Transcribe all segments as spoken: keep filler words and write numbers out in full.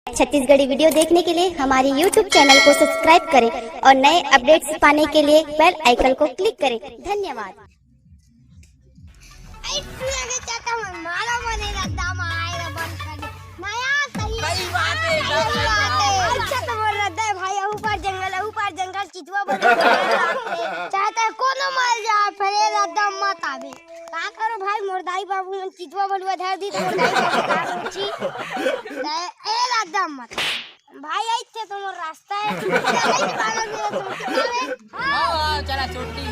Chhattisgarhi video देखने के लिए हमारे YouTube चैनल को सब्सक्राइब करें और नए अपडेट्स पाने के लिए बेल आइकन को क्लिक करें। धन्यवाद। मारा बने रहता, मारा बंद कर दे। नया सही। सही बात है, सही बात है। अच्छा तो बोल रहा है भाई, ऊपर जंगल है, ऊपर जंगल चितुआ बने। चाहते कोनो मर जाए, फिर ये रहता मत आवे। का करो भाई, मोर दाई बाबू मन चितुआ बलुआ धर दी, तो मोर दाई बाबू का करो छी? ए रहता मत। भाई, आई थे तो मोर रास्ता है। चले जी, बाबा, मेरा तुम कितना है? हाँ, हाँ, चला, छुट्टी।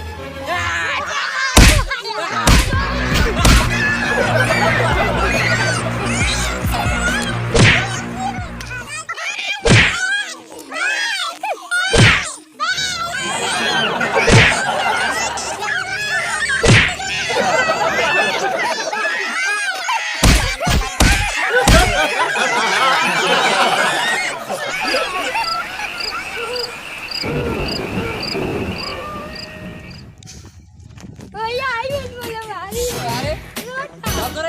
भैया, आई है, बोलो, आ रही है। अरे, रोड पर। अगर